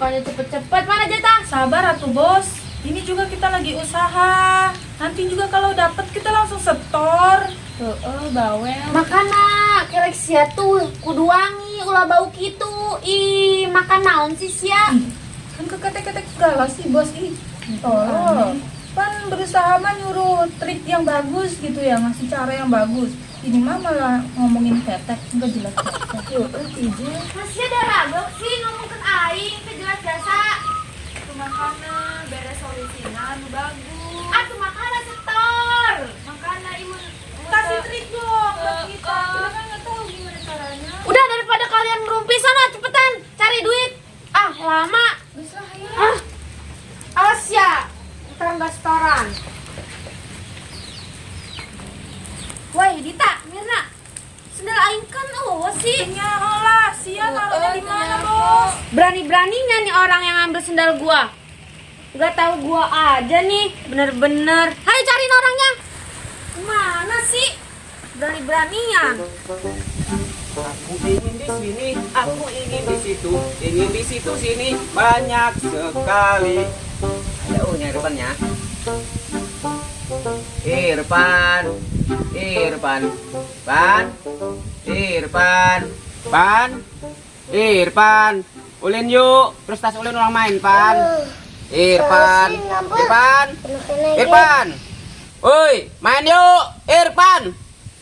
Bukannya cepet-cepet, mana jatah? Sabar atuh bos. Ini juga kita lagi usaha. Nanti juga kalau dapet kita langsung setor. Heeh, bawel. Makana kelek sia tuh kudu wangi ulah bau kitu. Ih, makan naon sih sia? Kan keketek-ketek segala sih bos, ih. Tolong. Pan berusaha mah nyuruh trik yang bagus gitu ya, ngasih cara yang bagus. Ini mah malah ngomongin ketek, enggak jelas jasa. Heeh, Ije. Masih ada ragok sih ngomongkeun aing teu jelas jasa. Tuh makana beres solusina nu bagus. Atuh makana setor. Makana imun Kasih trik dong buat kita. Heeh. Kita kan nggak tahu gimana caranya. Udah daripada kalian ngerumpi sana cepetan cari duit. Ah, lama. Geus lah, ayo. Ah. Awas ya. Ntar nggak setoran. Woi, Dita, Mirna. Sendal aing kan eueuh sih. Nyaho lah, sia taruhnya di mana, Bos? Berani-beraninya nih orang yang ngambil sendal gua. Gak tahu gua aja nih, bener-bener. Hayo cariin orangnya. Mana sih? Berani-beranian. Aku ingin di sini, aku ingin di situ, ingin di situ sini banyak sekali. Ada oh nya depannya. Irfan, Irfan, Pan, Irfan, Pan, Irfan. Ulin yuk, terus tas ulin orang main Pan. Irfan, Irfan, Irfan. Oi, main yuk, Irfan.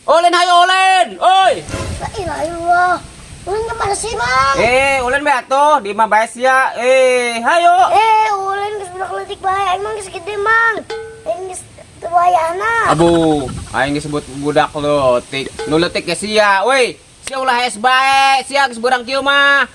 Ulin hayo ulin, oi. La ilaha illallah. Ulin kemana sih, Mang? Eh, ulin be atuh di mah bae sia. Eh, hayo. Eh, ulin geus budak leutik bae. Emang geus gede, Mang. Aing geus teu wayahna. Abu, aing disebut budak leutik. Nu leutik ge sia, woi. Sia ulah hees bae, sia geus beurang kieu mah.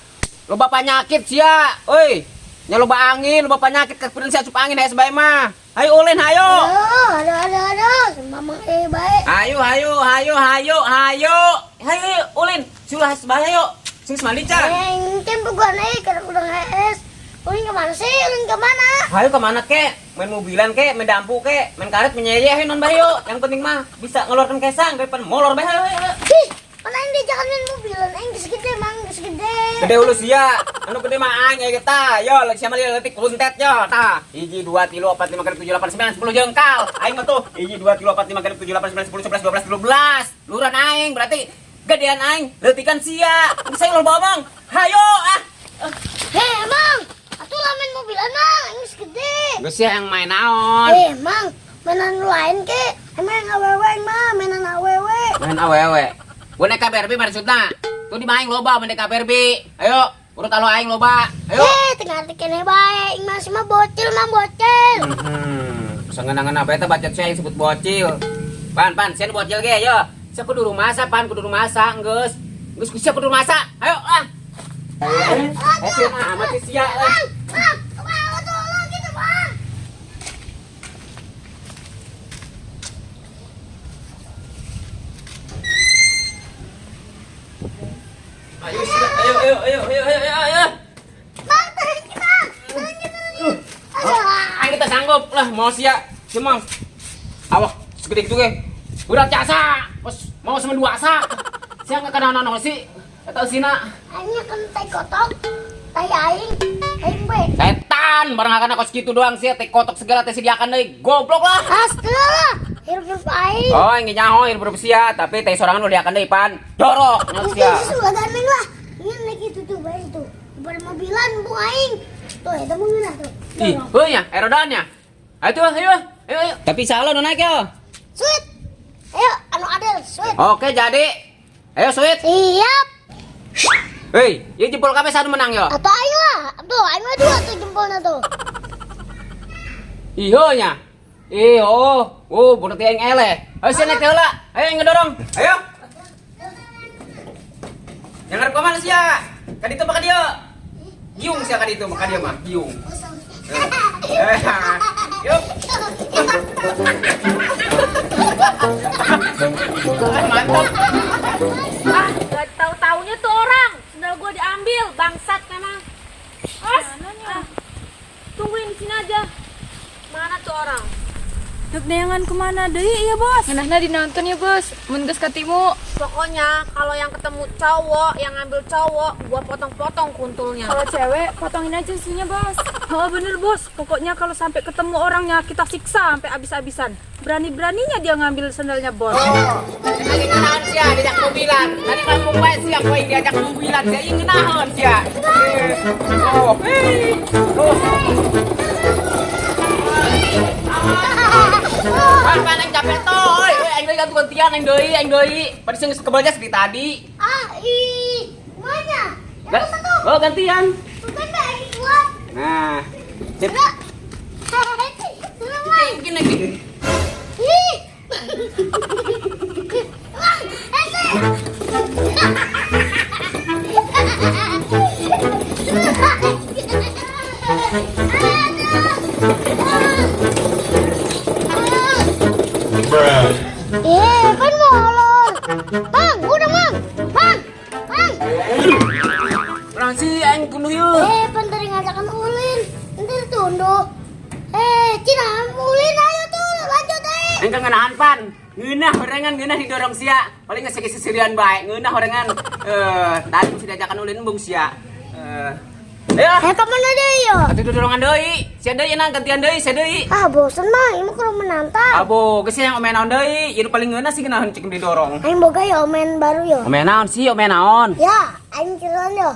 Loba panyakit sia, woi. Nya loba angin, loba panyakit kepireun sia asup angin hees bae mah. Hayo ulin, hayo. Aduh, aduh, aduh, aduh. Mamang eh bae. Hayo, hayo, hayo, hayo, hayo. Hayo, hayo, ulin. Sia ulah hees bae hayo. Sing mandi can. Eh, aing teh bukan eh karena udah hees. Ulin kemana sih? Ulin kemana? Hayo kemana kek? Main mobilan kek, main dampu kek, main karet, main nyeye, hayo non bae yo. Yang penting mah bisa ngeluarkan kesang daripada molor bae hayo, hayo, hayo. Ih, mana aing diajakan main mobilan? Aing geus gede, Mang, geus gede. Gede ulu sia, anu gede mah aing aya tah. Yo, lagi sia mah leutik kuntet yo tah. 1 2 3 4 5 6 7 8 9 10 jengkal. Aing mah tuh 1 2 3 4 5 6 7 8 9 10 11 12 13. Luran aing berarti gedean aing, leutikan sia. Geus aing loba omong. Hayo ah. Hei, Mang. Atuh lah main mobilan, Mang. Aing geus gede. Geus sia yang main naon? Eh, Mang, mainan lu lain ke? Emang awewe mah, mainan awewe. Main awewe. Boneka Barbie maksudna. Tuh di main loba boneka Barbie. Ayo, urut alo aing loba. Ayo. Eh, tengah kene bae, aing masih mah bocil mah bocil. Sengenang-ngenang apa eta bacot sia yang sebut bocil. Pan, pan, sia nu bocil ge yo. Sia kudu rumasa, pan, kudu rumasa, geus. Geus sia kudu rumasa. Ayo ah. Eh, sia mah amat sih sia. Bang, bang, bang, tolong gitu, Bang. Ayo sia, ayo ayo ayo ayo ayo ayo. Ayo. Bang, tahan kita. Tahan kita. Aduh. Aing kita sanggup lah mau sia. Sia mah awak segede gitu ge. Udah jasa. Bos, mau sama dua asa. Sia nggak kena naon sih. Atau sina. Aingnya kan tai kotok. Tai aing. Aing bae. Setan, barang akan kos gitu doang sih, teh kotok segala teh sediakan deui. Goblok lah. Astaga lah. Hirup-hirup aing. Oh, yang nyaho hirup sia, tapi teh sorangan udah diakan deui pan. Jorok nyaho Mungkin sia. susu gandeng lah. Ini naik itu tuh, bae itu. Daripada mobilan bu aing. Tuh, itu mau ngeunah tuh. Ih, heuh nya, erodannya. Ayo tuh, ayo, ayo, ayo. Tapi salah nu naik yo. Sweet. Ayo, anu Adel, sweet. Oke, jadi. Ayo sweet. Siap. Hei, ieu jempol kabeh sanu menang yo. Atau aing lah. Tuh, aing mah dua tuh jempolnya tuh. Ih, heuh nya. Ih, oh, oh, berarti aing eleh. Ayo sia naik teh heula. Ayo yang ngedorong. Ayo. Yang ngarep ka mana sia? Ka ditu apa ka dieu? Giung sia ka ditu, mah ka dieu mah, giung. Eh, yuk. Mantap. Ah, gak tahu-taunya tuh orang. Sendal gua diambil, bangsat memang. Os, ah, tungguin di sini aja. Mana tuh orang? Dek neangan kemana deui ya bos? Ngeunahna dinonton ya bos, mun geus katimu. Pokoknya kalau yang ketemu cowok, yang ngambil cowok, gua potong-potong kuntulnya. Kalau cewek, potongin aja susunya bos. Oh bener bos, pokoknya kalau sampai ketemu orangnya kita siksa sampai habis-habisan. Berani-beraninya dia ngambil sendalnya bos. Lagi ngenahan sia diajak mobilan. Tadi kan mau sia kowe diajak mobilan sia ieu ngenahan sia. Oh. Oh. Pan aing capek toh. Euy, aing deui ganti-gantian aing deui, aing deui. Padahal sing geus kebel di tadi. Ah, ih. Mana? Ga- Oh, gantian. Bukan lagi kuat. Nah. Sip. Sudah, Mang. Gini gini. Ih. Mang, ese. Eh, kan molor. Bang, udah, Mang. Bang, Bang. Urang sih aing kudu yeuh. Eh, pan tadi ngajakan ulin. Nanti ditunduk. Eh, Cina, ulin ayo tuh, lanjut eh. Aing kan ngenahan pan. Ngeunah horengan ngeunah didorong sia. Paling geus seserian bae ngeunah horengan. Tadi mesti diajakan ulin embung sia. Ayo. Eh, kemana deh yo? Atuh dorongan deui. Sia deui nang gantian deui, sia deui. Ah, bosen mah, ini mah kurang menantang. Abo, geus yang omean naon deui? Ieu nu paling ngeunah sih ngeunaheun cek didorong. Aing boga ya omen baru yo. Omean naon sih, omean naon? Ya, aing kirain yo.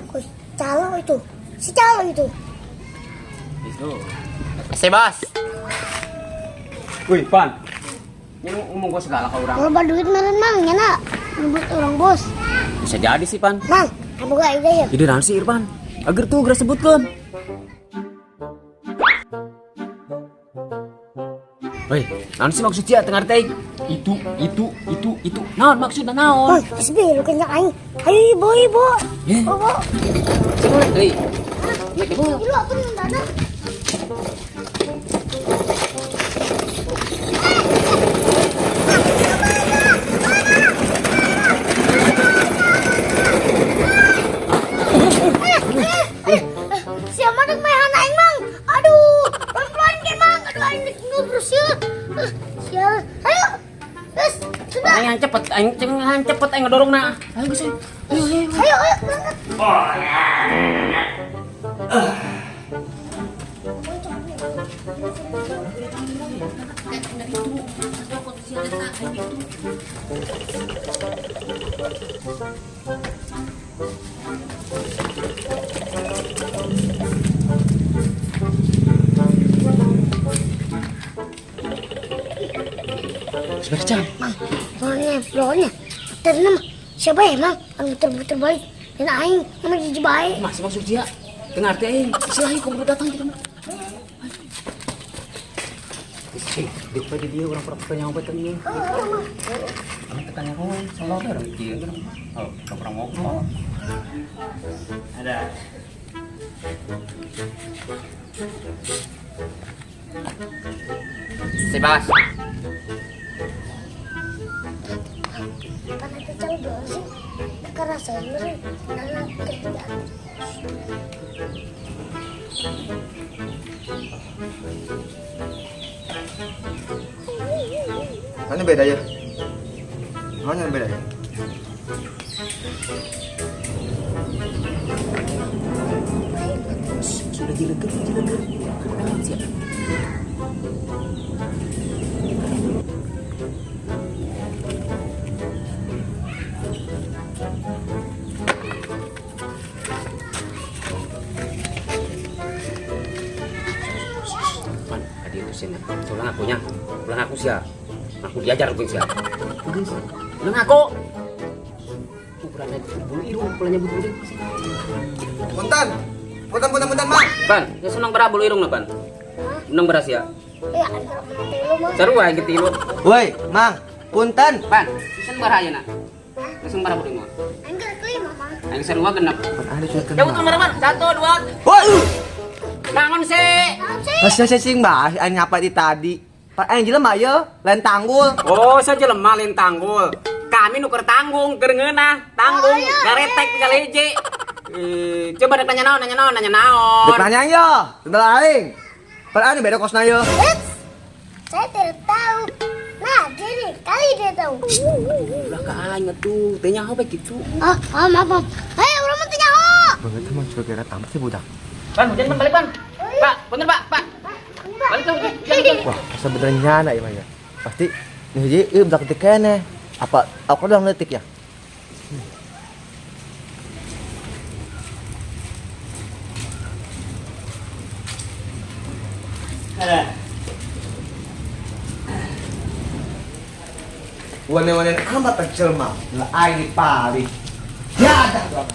Kus, calo itu. Si calo itu. Itu. Sebas. Wih, Pan. Ini ngomong gua segala ka urang. Kalau duit meren mang, nyana. Ngebut orang bos. Bisa jadi sih, Pan. Mang, aing boga ide ya. Ide naon sih, Irfan? Agar tuh geura sebutkeun. Woi, naon sih maksud sia teu ngarti aing? Itu, itu, itu, itu. Naon maksudna naon? Mang, SB lu kenyang aing. Ayo ibu, ibu. Eh. Ibu. Sing mulai deui. Naik deui. Ibu aku nundana. Siapa dek mehan aing mang? Aduh, pelan-pelan ke mang. Aduh aing dek ngobrol sih. Sial. Ayo. Terus, sudah. Aing yang cepet, aing yang cepet aing ngedorongna. Ayo geus. Ayo, ayo. Ayo, ayo, berangkat. Sebercan. Mang, soalnya, soalnya, puter nama. Siapa ya, Mang? Anu muter-muter balik. Dan aing, nama jijik baik. Masih maksud dia. Teu ngarti aing. Silah aing kudu datang gitu. Ih, di pada dia orang pura-pura nyawa teh ieu. Anu tekan nyawa, solo teh orang kieu. Oh, pura-pura ngobrol. Ada. Sebas. Pan itu jauh dong sih. Kekerasan meren, nana kerjaan. Mana beda ya? Mana beda ya? Sudah jileger, jileger. Kenapa sih? Pan, tadi itu sih, ulang akunya, ulang aku sih ya. Aku diajar gue sih. Ulang aku. Ukurannya bulu irung, ukurannya bulu irung. Punten. Punten, punten, punten, Mang. Pan, ya senang berapa bulu irung lah, Pan? Senang beras ya? Ya, aing kalau menang lu, Mang. Seru aja gitu lu. Woi, Mang. Punten. Pan, senang berapa ya, nak? Senang berapa bulu irung? Aing gerak kelima, Mang. Aing seru genep. Ada juga Ya betul, teman-teman. 1, 2. Woi. Bangun sih. Naon sih? Masih sing bah, aing nyapa di tadi. Pak aing jelema ye, lain tanggul. Oh, saya jelema lain tanggul. Kami nuker tanggung, keur ngeunah, tanggung, Oh, iya, garetek tinggal hiji. Coba dek nanya naon, nanya naon, nanya naon. Dek nanya yo, sendal aing. Padahal ini beda kosna yo. Eits, saya tidak tahu. Nah, gini, kali dia tahu. Ulah ka aing atuh, teh nyaho bae kitu. Ah, ah, maaf, maaf. Hei, urang mah teu nyaho. Banget mah juga tamat sih budak. Pan, hujan pan balik pan. Pak, bener Pak, Pak. Balik ke hujan. Wah, sebenarnya nyana ya mah ya. Pasti nih hiji ieu budak detik keneh. Apa aku udah ngeletik ya? Wane-wane amat terjelma. Lah aing paling. Ya dah doang.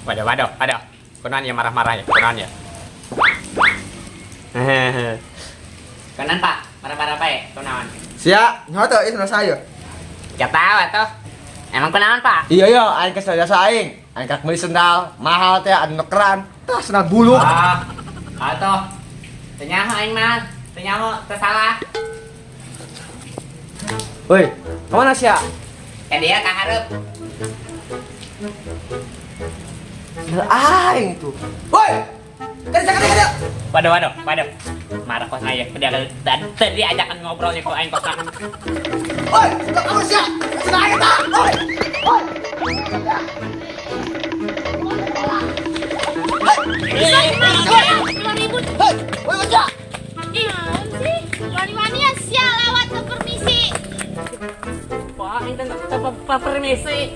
Waduh, waduh, waduh. Kunaon ya marah-marah ya, kunaon ya. Kunaon Pak, marah-marah Pak ya, kunaon. Sia, nyaho teu ieu saya. Gak tahu atuh. Emang kunaon Pak? Iya iya, aing kesel jasa aing. Aing kak meuli sendal, mahal teh anu keran. Tah sendal buluk. Ah, atuh. Teu nyaho aing mah, teu nyaho, teu salah. Woi, kemana sia? Ka dia ka hareup. Sendal aing itu. Woi! Kerja kerja kerja. Waduh, waduh, waduh. Marah kos aja. Udah dan tadi ajakan ngobrolnya kok aing kos. Woi, kamu sia. Sendal aing tah. Woi. Woi. Ribut. Hei, woi kerja. Ih, sih? Wani-wanian sia lewat ke permisi. Pak, aing teh permisi.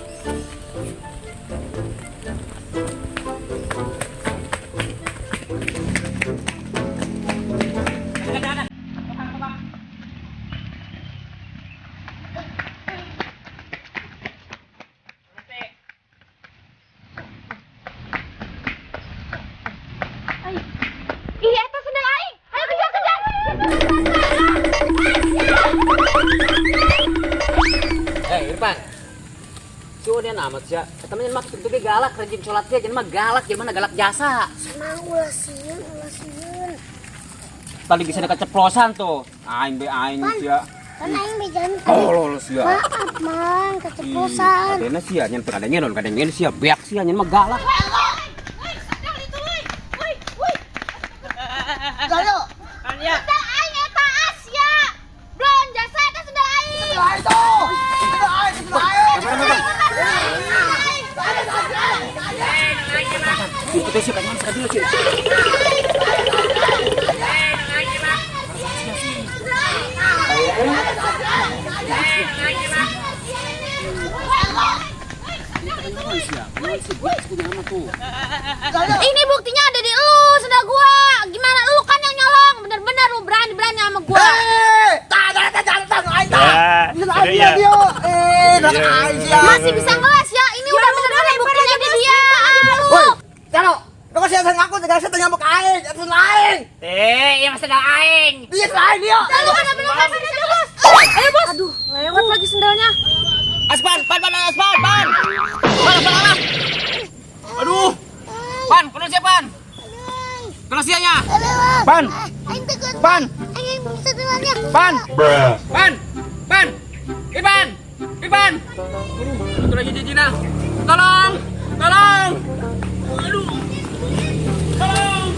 Ih, eta sendal aing. Ayo kejar, kejar. Eh, Irfan. Si Odian amat sih. Eta mah mah kitu ge galak rajin sholat ge, jeung mah galak, jeung mana galak jasa. Sama ulah sieun, ulah sieun. Tadi bisa keceplosan tuh. Aing be aing sia. Kan aing bejan. Oh, lo sia. Maaf, Mang, keceplosan. Adena sia nyen kadangnya non kadangnya sia beak sia nyen mah galak. Galo. Ya. Sendal aing eta Asia. Belum jasa eta sendal aing. Sendal aing tuh. Sendal aing, sendal aing. Itu sih pengen sekali sih. Ini buktinya ada di lu, sendal gua. Gimana lu kan yang nyolong? Bener-bener lu berani-berani sama gua. Eh, tah tah tah tah tah aing tah. Sendal aing dia dia. Eh, sendal aing sia. Masih bisa ngeles ya? Ini udah bener-bener buktinya di dia. Woi, Caro, kau sih ngaku segala saya nyamuk aing, itu aing. Eh, iya mas sendal aing. Dia sendal aing dia. Lu bener-bener masih bisa ngeles. Ayo bos. Aduh, lewat lagi sendalnya. Aspan, pan, pan, aspan, pan. Pan, pan, pan. Aduh. Pan, kena siapa, pan? Kena sianya. Pan. Aing takut. Pan. Aing bisa dengannya. Pan. Pan. Pan. Ipan. Ipan. Aduh, satu lagi Jijina. Tolong. Tolong. Aduh. Tolong.